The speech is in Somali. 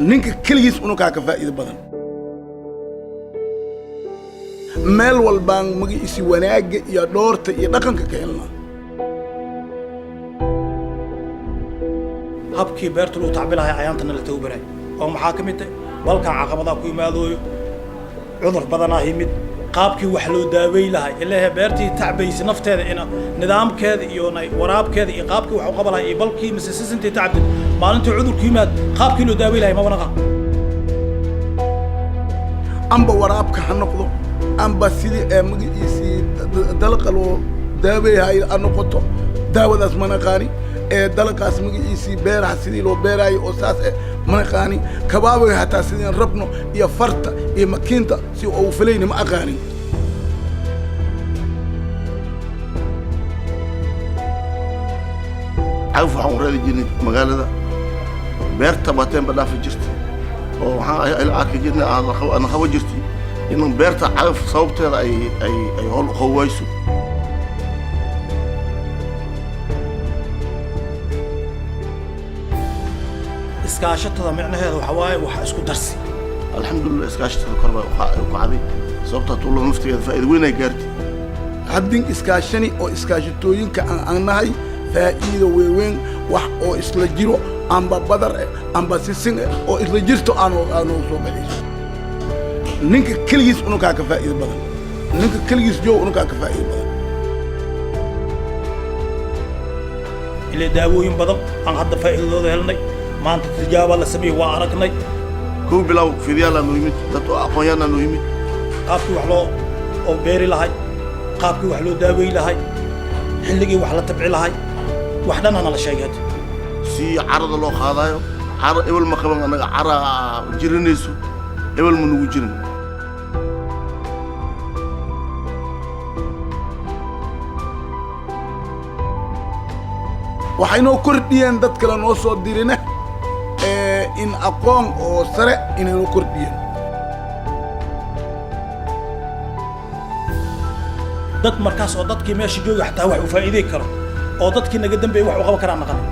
Ninka keligiis unukaa ka faa'iido badan. Meel walbaan magaciisi wanaagga iyo dhoorta iyo dhaqanka ka helnaa. Habkii beerta lagu tacbi lahay ayaantana la tababaray oo maxaa ka mid ah balkan caqabadaha ku imaadooyo, cudur badanaa yimid, qaabkii wax loo daawey lahay, ilaa beertii tacbaysa nafteeda ina nidaamkeeda iyo waraabkeeda iyo qaabkii wax u qaban lahay iyo balkii mise sisintii tacbid, maalintii cudurku yimaad qaabkii loo daawey lahay maba naqan. Amba waraabka ha noqdo, amba sidii ee magaciisii dalaqa loo daaweeyahay ha noqoto, daawadaas ma naqaani. Ee dalaqaas magaciisii beeraha sidii loo beeraayo oo saas eh ma naqaani. Kabaaboy hataa sideen rabno iyo farta iyo makiinta si uu filayni ma aqaanin. Cagaf waxaan u raadi jirnay magaalada, beerta bateenba dhaafi jirtay oo waxaan arki jirnay aan qabo jirtay in beerta cagaf sababteeda ay howl u qabo wayso. Iskaashatada micnaheeda waxaa waaye waxa isku darsi. Alxamdulilah, iskaashatada kor bay u kacday, sababtaa tuulada naftigeeda faa'iido weyn ay gaartay. Haddin iskaashani oo iskaashatooyinka aan nahay, faa'iido weeweyn wax oo isla jiro, amba badar eh amba sisin eh oo isla jirto aanoo soo baxayso. Ninka keligiis unukaa ka faa'iido badan. Ninka keligiis joog unukaa ka faa'iido badan. Ilaa daawooyin badan aan hadda faa'iidadooda helnay, maanta tijaaba la sameeyey, waa aragnay. Kow bilow fidyaalaa noo yimid, dad oo aqoon-yahanaa noo yimid. Qaabkii wax loo oo beeri lahay, qaabkii wax loo daawey lahay, xilligii wax la tabci lahay, wax dhanna nala sheegay hadda. Si carada loo qaadaayo, cara ebel ma qaban annaga, cara jirinayso ebel ma nugu jirin. Waxay noo kordhiyeen dad kale noo soo dirina in aqoon oo sare inay noo kordhiyeen. Dad markaas oo dadkii meesha jooga xataa wax u faa'iidey karo oo dadkii naga dambeeyey wax u qaban karaan naqanay.